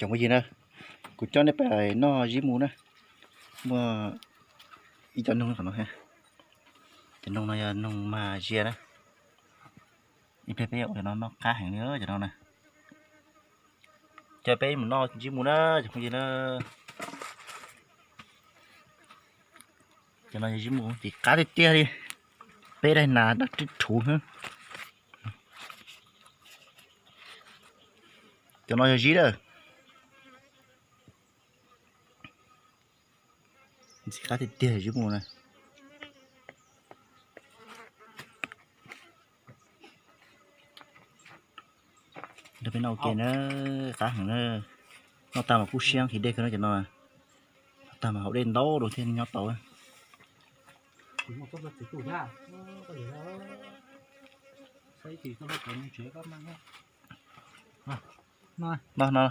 Cov phooj ywg na, kuv coj nej pais noj zib mu na. Muaj ib cov noog qhov no, cov noog no yog noog mag zia na. Ib pliag peb ua cov no noj qab heev li cov no na. Coj peb mus noj zib mu na cov phooj ywg na. Cov no yog zib mu ntxim qab tiag tiag li. Peb daim nas dab rwb rhuv. Cov no yog zib lawm. Ntxim qab tiag tiag zib mu na. Nrog peb noj ua ke na, qab heev na. Noj tag mas kub siab khiv dej kawg no cov no. Noj tag mas haus dej ntau dua thiaj nyob tau. No, no.